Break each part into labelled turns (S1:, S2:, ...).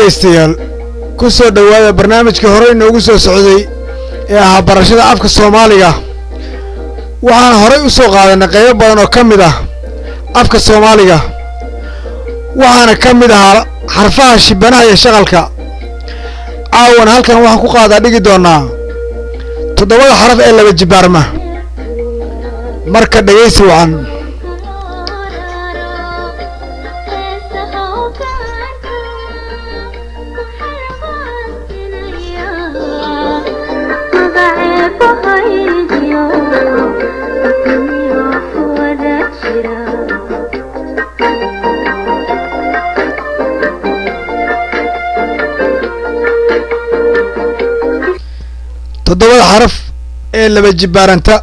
S1: Dhegaystayaal, ku soo dhowaada barnaamijkii horey inoogu soo socday ee ahaa barashada afka Soomaaliga. Waxaan horay u soo qaadanay qaybo badan oo ka mid ah afka Soomaaliga, waxaana ka mid ahaa xarfaha shibanaha iyo shaqalka. Caawan halkan waxaan ku qaadaa dhigi doonaa toddobada xaraf ee laba jibaarma. Marka dhegaysi wacan. Toddobada xaraf ee laba jibaaranta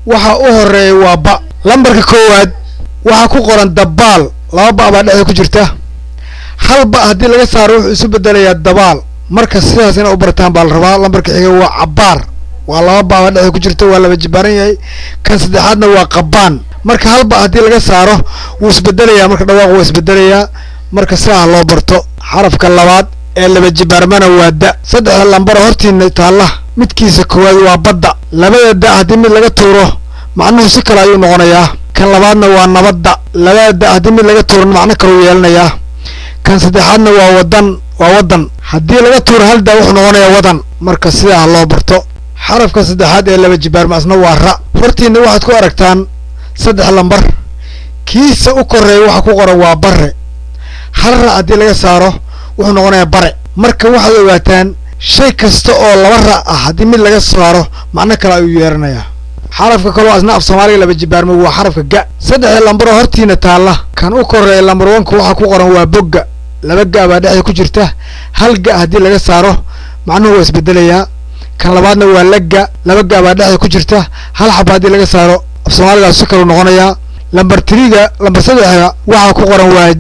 S1: waxa u horeeya waa ba. Lambarka koowaad waxaa ku qoran dabaal, laba ba baa dhexda ku jirta. Hal ba haddii laga saaro wuxuu isu bedelayaa dabaal. Marka sidaas inay u bartaan baa la rabaa. Lambarka xiga waa cabbaar, waa laba ba baa dhexda ku jirta, waa laba jibaaran yahay. Kan saddexaadna waa qabaan. Marka hal ba haddii laga saaro wuu isbedelayaa, marka dhawaaqu waa isbedelayaa. Marka sidaa loo barto. Xarafka labaad ee laba jibaarmana waa da. Saddexda lambaro hortiina taalla midkiisa koowaad waa badda. Labada da haddii mid laga tuuro macnuhu si kale ayuu noqonayaa. Kan labaadna waa nabadda. Labada da haddii mid laga tuuro macno kaleu yeelanayaa. Kan saddexaadna waa wadan, waa waddan. Haddii laga tuuro hal da wuxuu noqonayaa wadan. Marka sidaa loo barto. Xarafka saddexaad ee laba jibaarma asna waa ra. Hortiina waxaad ku aragtaan saddex lambar. Kiisa u koreeya waxa ku qoran waa barre. Hal ra haddii laga saaro wuxuu noqonayaa bare. Marka waxaad ogaataan shay kasta oo laba ra ah haddii mid laga saaro macno kale ayuu yeelanayaa. Xarafka kaloo asna af Soomaaliga laba jibaarmo waa xarafka ga. Saddexda lambaroo hortiina taalla kan u koreeya lambar wanka waxaa ku qoran waa bogga. Laba ga baa dhexda ku jirta. Hal ga haddii laga saaro macnuhu waa isbedelayaa. Kan labaadna waa lagga. Laba ga baa dhexda ku jirta. Hal xaba haddii laga saaro af Soomaaligaas si kaluu noqonayaa. Lambar tiriga, lambar saddexda waxaa ku qoran waa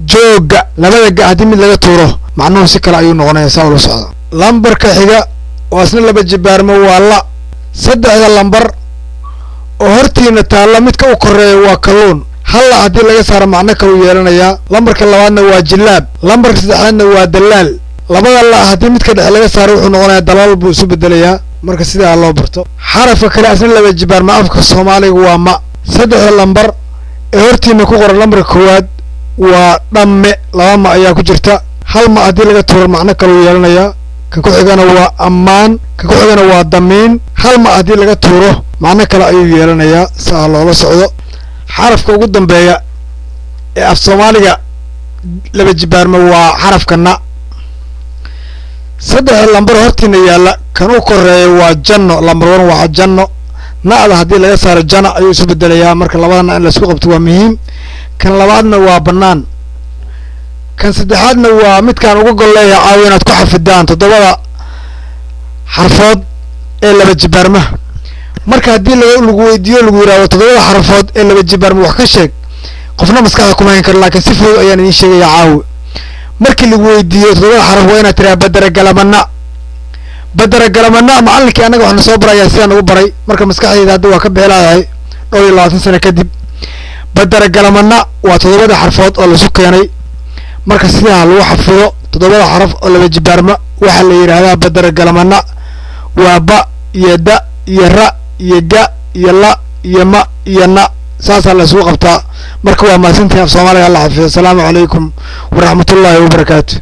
S1: jooga. Labada ga haddii mid laga tuuro macnuhu si kale ayuu noqonayaa. Saa ula socda. Lambarka xiga oo asna laba jibaarmo waa la. Saddexda lambar oo hortiina taalla midka u koreeya waa kalluun. Halla haddii laga saaro macno kaluu yeelanayaa. Lambarka labaadna waa jilaab. Lambarka saddexaadna waa dalaal. Labada la haddii midka dhexe laga saaro wuxuu noqonayaa dalaal buu isu bedelayaa. Marka sidaa loo barto. Xarafka kale asna laba jibaarma afka Soomaaliga waa ma. Saddexda lambar ee hortiina ku qoran lambarka koowaad waa dhamme. Laba ma ayaa ku jirta. Hal ma haddii laga tuuro macno kaluu yeelanayaa. Kan ku xigana waa ammaan. Kan ku xigana waa damiin. Hal ma haddii laga tuuro macno kale ayuu yeelanayaa. Saa loola socdo. Xarafka ugu dambeeya ee af Soomaaliga laba jibaarma waa xarafka na. Saddexda lambar hortiina yaalla kan u koreeya waa janno. Lambar one waa janno. Na'da haddii laga saaro jana ayuu isu bedelayaa. Marka labada na in laisku qabto waa muhiim. Kan labaadna waa bannaan. Kan saddexaadna waa midkaan uga gol leeyahay caawa inaad ku xafidaan toddobada xarfood ee laba jibaarma. Marka haddii lagu weydiiyo lagu yidhahdo toddobada xarfood ee laba jibaarma wax ka sheeg, qofna maskaxda kuma hayn karo, laakiin si fudud ayaan idiin sheegaya caawi. Markii lagu weydiiyo toddobada xaraf waa inaad tiraa badara galamana. Badara galamana macallinkii annaga waxna soo barayaa sidaan ugu baray. Marka maskaxdayda hadda waa ka bixilaayahay dhowr iyo labaatan sano kadib. Badara galamana waa toddobada xarfood oo laisu keenay. Marka sidaa lagu xafido toddobada xaraf oo laba jibaarma waxaa la yidhaahdaa badara galamana. Waa ba iyo da iyo ra iyo ga iyo la iyo ma iyo na. Saasaa la isugu qabtaa. Marka waa mahadsantihin. Af Soomaaliga alla xafido. Asalaamu calaykum waraxmatullaahi wabarakaatu.